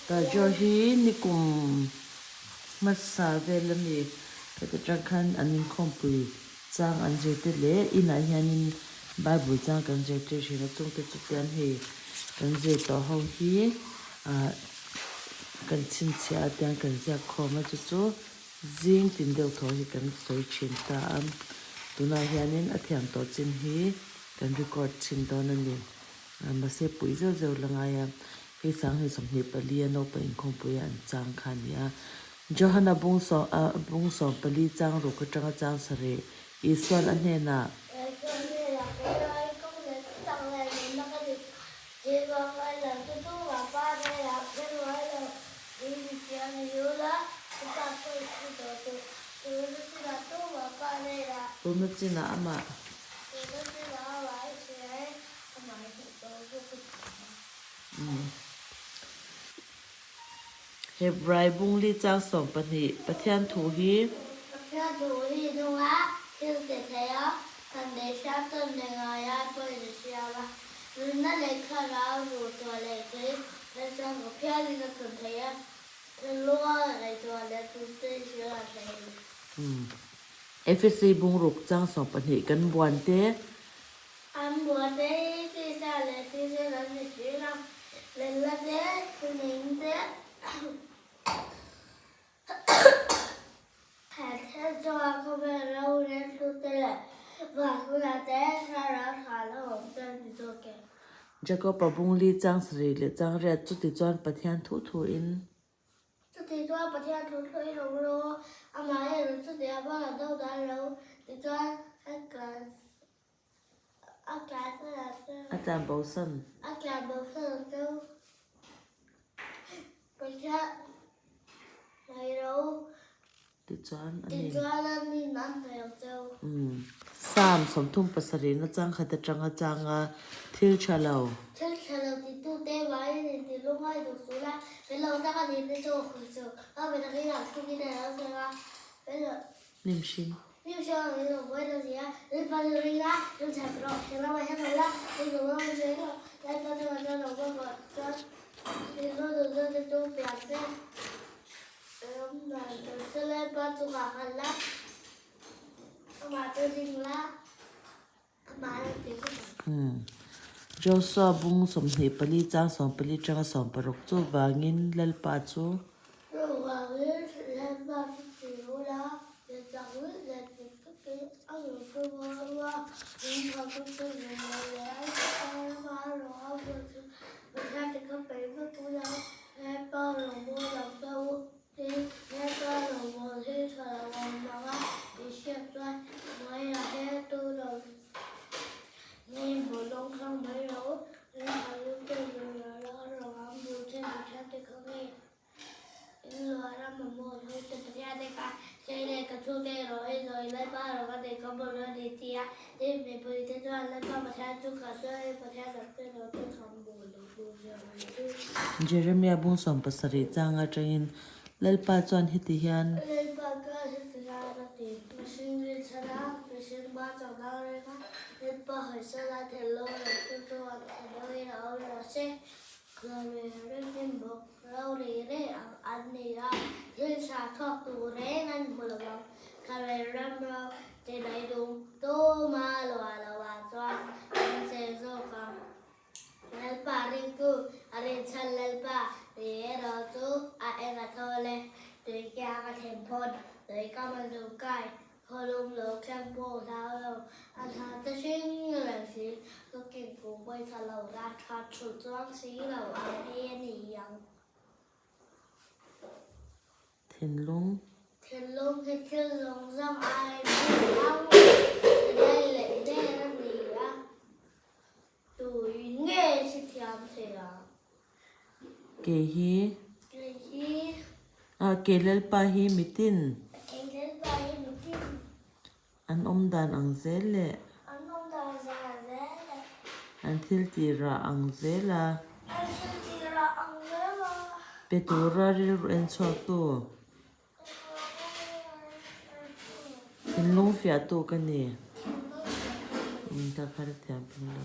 Tajo hi nikum hmasa vel a ni. Heta tang khan an inkhawmpui chang an zir te leh inah hianin Bible chang kan zir tir thin a chungte chu tian hei kan zir tawh ho hi ah kan chhinchhiah a tiang kan ziak khawm a chu chu zing tin deuh thaw hi kan sawi thin ta a tunah hianin a thiam tawh chin hi kan record thin dawn a ni. Mahse pui zeuh zeuh la ngai a, hei sanghnih 24 a naupang inkhawmpui a an chang kha a ni a. Johana bung sawm a bung 14 chang ruk atanga chang sarih Isuan a hnenah. Isuan hnenah kei ai kawng leh chu tak leh nunna ka dik thil vang ngai lo chu tu mah pa hnenah kher ngai lo tih mi chiang ni ula, ka pa pawh i hmu tawh suh, tuna chinah tu mah pa hnenah. Tuna chinah amah. Tuna chinah amah i hria e. Hebrai bungli chang 12, Pathian thu hi. Pathian thu hi nunga thil ti thei a, kan nei hriat tawn leh ngai ai pawhin a siam a. Nunna leh thlarau ruh tuah leh thei, thilsiam ka phianin a thun thei a, thinlunga ngaihtuah leh tumte i hrilh a thei a ni. Efesi bungruk chang 12, Kan buan te. An buate hi tisa leh thisen an ni thin a, Lella te, Thuning te, he thil chunga khawvel rorel thu te leh van hunah te thlarau tha lo awm te an ni zawk e. Jakob-a bungli chang sarih leh chang riat chuti chuan Pathian thu thuin. Chuti chuan Pathian thu thuin awm rawh, amaherawh chuti a bangah do dan lo tichuan a tlan. A tlan bosan. A tlan bosan chu Pathian hnaih Tichuan a ni. Tichuan a ni nan hnaih ang cheu. Psalm 37 na chang khat atanga changa thil tha lo. Thil tha lo titute vangin inti lungngai duh suh la, fel lo taka nihna chu a hawi chu. A mi takin a thlungin a lo thleng a, fel lo. Hnim hring. Hnim hring ang in awm buai lo si a, Lalpa chu ring a, ring that rawh, he ramah hian awm la, ring lo ram chu ring rawh, Lalpa chu kan chuan awm bawk rawh, chuan ring lo duh zawk te chu pian se, ram dan tur chu Lalpa chu nghah nghalh la, amah chu ring la, amah a rawn ti bawk ang. Joshua bung 24 chang 14 tanga 16 chu vangin Lalpa chu. Chuvangin Lalpa chu ti ula, leh chak luih leh dik takin a rawn hru rual a, lungphah chu chu zung lo leh a chhung rama a rawng a buai chu Pathian te kha peih vek ula, Lalpa rawngbawl ang che u. Tin, Lalpa rawngbawl hi tha lo awm ang a tih hriat chuan hnuaiah hian tu lo ngei hmuh lawng thlang mai rawh u, lungphah lu te zung lo la a rawng ang bul che Pathian te kha ngei. Jeremia bung 70 chang atangin Lalpa chuan heti hian. Ro ri rei ang an ni a, thil tha chhuak tur reng an hmu lo ang. Thlarel ram ro che daih dum tuma luah lo ah chuan an che zawk ang. Lalpa ringtu a rinchhan Lalpa ri erawh chu a eng a thawl e, tui kiang a thlen phawn, tui kam a zung kai. Khawlum lo thleng pawh hlau lo, a thla te hring reng si, ka keng kung pawisa lo la tha thu chuang si lo ang hi a ni ang. Thinlung. Thinlung hi thil zawng zawng ai hming ang chhedai leh der a ni a, tuin nge hrethiam thei ang? Kei hi. Kei hi. Ah, kei Lalpa hi mitin. Kei Lalpa hi mitin. An awm dan ang zel leh. An awm dan zel leh. An thil tih rah ang zel a. An thil tih rah ang zel a. Pe tura rilru en chhuaktu. Thinlung fiahtu ka ni. Thinlung fiahtu ka ni. Ka kha thiam pung lo.